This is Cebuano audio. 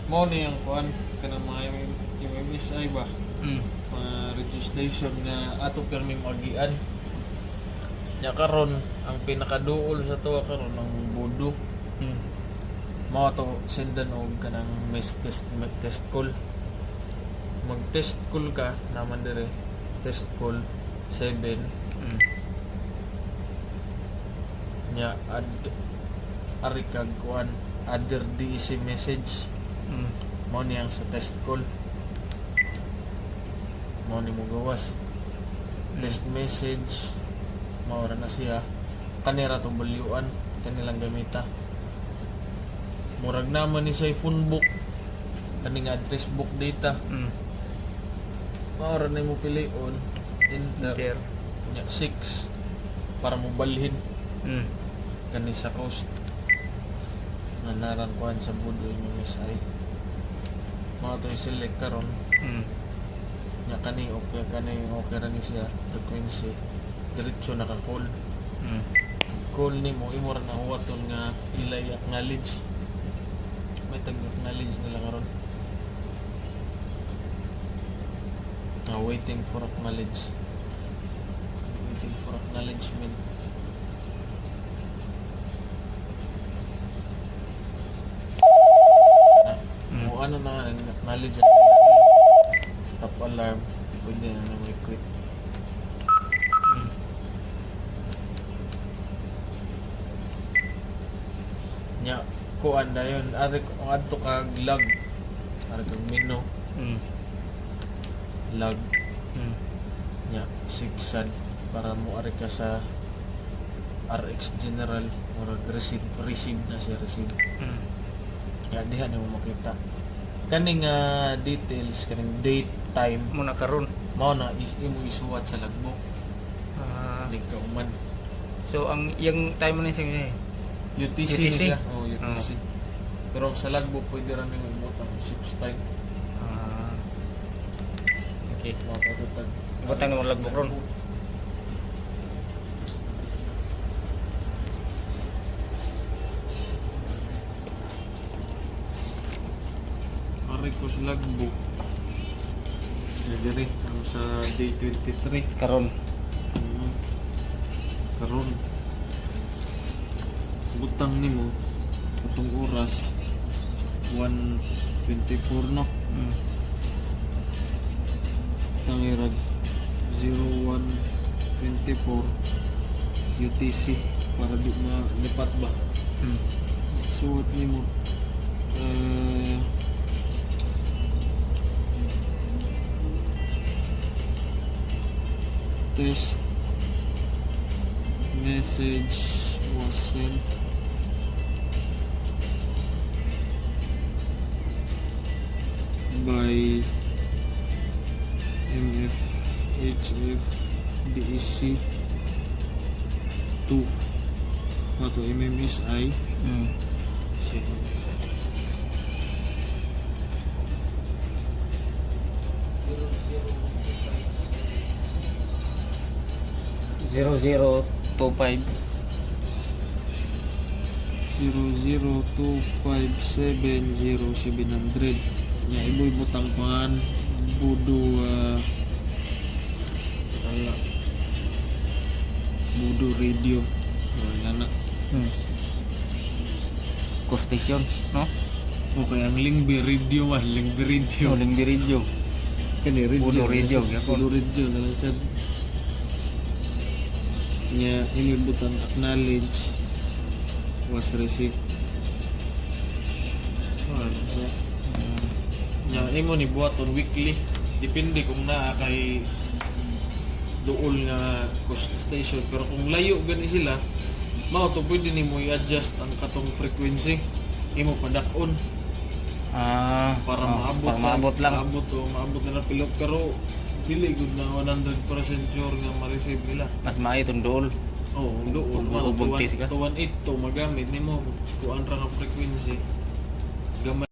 Mao ni ang kuan kanang mga MMSI ba? Mga registration nga ato permi magian. Nya karon ang pinakaduol sa tuwa karon ang Budo. Mao to sendan og kanang test call. Mag test call ka naman dire. Test call 7 nya add ari kag kuan, other DEC message. Mao ni ang sa test call. Mao ni mo gawas. Test message mao ra na siya. Kanira tong balyuan kanilang gamita. Murag naman ni siya phone book, kaning address book data. Mao ra na mo pilion, enter. Enter. Nya 6 para mo balhin kani sa coast nga narang kuan sa Budo MMSI. Mao to select karon. Nya kani okay, kani okay ra ni siya frequency, diretso naka-call. Call nimo, imo ra na huwaton nga ilay acknowledge. May tag acknowledge nila karon na waiting for acknowledge, waiting for acknowledgement na. O ano na nga, acknowledge na nila. Stop alarm, pwede na na may quit. Nya kuan dayon, ari kung adto kag log, ari kag menu, log. Nya sigsad para mo ari ka sa RX General, murag receive, receive na siya, receive. Nya diha nimo makita kaning details, kaning date, time. Muna karon. Mao na imo isuwat sa logbook. Nagkauman. So ang yung time na siya UTC, UTC? ni siya, oh, UTC, pero sa logbook pwede ra nimo ibutang ship's time. Ah. Okay. Mao pa to tag Ibutang nimo logbook ron. Ari ko sa logbook. Diri ang sa day 23. Karon. Karon. Butang nimo atong oras 1:24, no? Tangirag 01:24 UTC para di malipat ba. Suot nimo test message was sent by MF HF DEC 2 to MMSI. 0025. 002570700. Nya iboy butang pangan Budo, kala Budo Radio. Wala na. Coast station, no? Okay, ang Lingbe Radio man, Lingbe Radio. Oh, Lingbi Radio. Kani radio. Budo Na Radio, siya. gyapon. Budo Radio na lang siya. Nya imoy butang acknowledge was received. Wala na siya. Nya imo ni buhaton weekly. Depende kung naa kay duol nga coast station, pero kung layo gani sila, mao to pwede nimo i-adjust ang katong frequency, imo padak-on para Oh, maabot para sa maabot lang. Maabot o maabot nila pilok, pero dili gud na 100% sure nga ma-receive nila. Mas maayo itong duol. Oh, doon Ug- ug- buntis ka? 218 to magamit nimo, kuan ra nga frequency gamay.